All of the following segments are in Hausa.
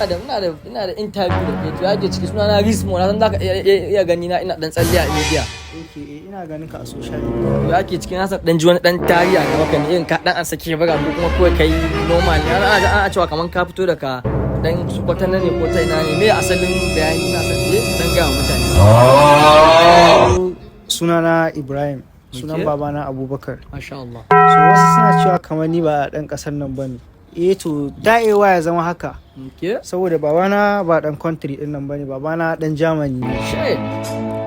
Ina da interview da kai. To, yake ciki? Suna na Rismo. Na san zaka iya gani na ina dan tsalle a media. Okay, eh, ina ganin ka a social media. To, yake ciki? Na san dan ji wani dan tarihi a gaba ka ne, irin ka dan an sake bara ko kuma kawai kai normal ne. Ana cewa kaman ka fito daga dan Sokoto ne ko ta ina ne? Me asalin bayani? Ina san dan ga mutane. Sunana Ibrahim. Sunan babana Abubakar. Masha Allah. So wasu suna cewa kamar ni ba dan kasar nan bane. Eh to, daɗewa ya zama haka. Saboda babana ba dan country din nan bane, babana dan Germany ne. Shit.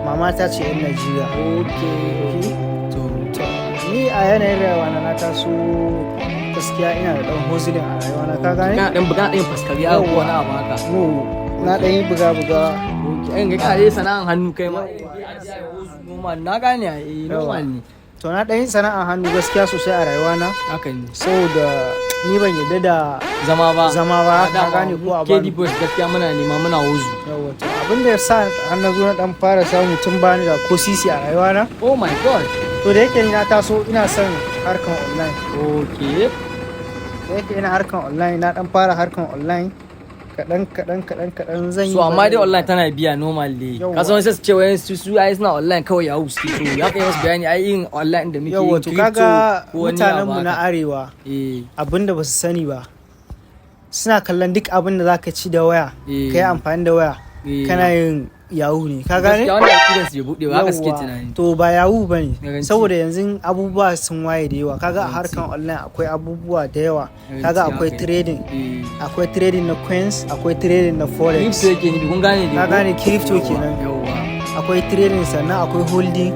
Mama ta ce yan Najeriya. Okay. To. To, ni a yanayin rayuwa na, na taso gaskiya ina da dan hustling a rayuwa na, ka gane? Kana dan buga ɗin faskari ko wani abu haka? No, na dan yi buga buga. Okay, an ga kana dai sana'an hannu kai ma. Normal, na gane, eh, normal ne. To, na dan yi sana'an hannu gaskiya sosai a rayuwa na. Haka ne. Saboda ni ban yarda da zama ba. Zama ba, ka gane, ko a KD bani. Boys gaskiya muna nema, muna wuzu. Yawwa, to abin da ya sa har na zo na dan fara samu tun bani da ko sisi a rayuwa na. Oh my God. To, da yake ni na taso ina son harkan online. Da yake ina harkan online, na dan fara harkan online kaɗan kaɗan kaɗan kaɗan zan yi. So amma dai online tana biya normal dai. Yawwa. Ka san sai su ce wai su ai suna online kawai Yahoo suke. So ya kai masu bayani ai yin online da muke Yawwa, yin to crypto kaga ko wani mutanen abu mu na haka. arewa, abinda ba su sani ba, suna kallon duk abin da zaka ci da waya, ka yi amfani da waya, kana yin yahoo ne, ka gane? Gaskiya wanda idan su ya bude ba haka suke Yawwa, tunani. To ba yahoo ba ne. Garanti. Saboda yanzu abubuwa sun waye da yawa. Kaga a Garanti. harkan online akwai abubuwa da yawa. Garanti, Kaga akwai haka ne. trading, akwai trading na coins, akwai trading na forex. Crypto yake nufi, kun gane dai Ka ko? gane, crypto kenan. Akwai trading, sannan akwai holding.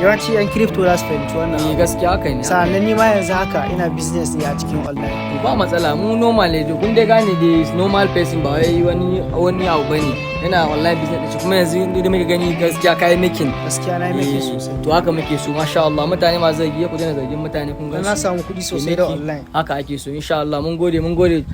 Yawanci yan crypto za su fahimci wannan Eh, abu. gaskiya haka ne. Sannan ni ma yanzu haka ina business ne a cikin online. To, ba matsala, mu normal ne. To, kun dai gane dai, normal person, ba wai wani abu bane, yana online business din shi. Kuma yanzu da muke gani gaskiya kai making. Gaskiya na yi making Eh, sosai. To, haka muke so, masha Allah. Mutane masu zargi, ku daina zargin mutane, kun Dan gan na su. samu kuɗi sosai da Making. online. Haka ake so, insha Allah. Mun gode, mun gode.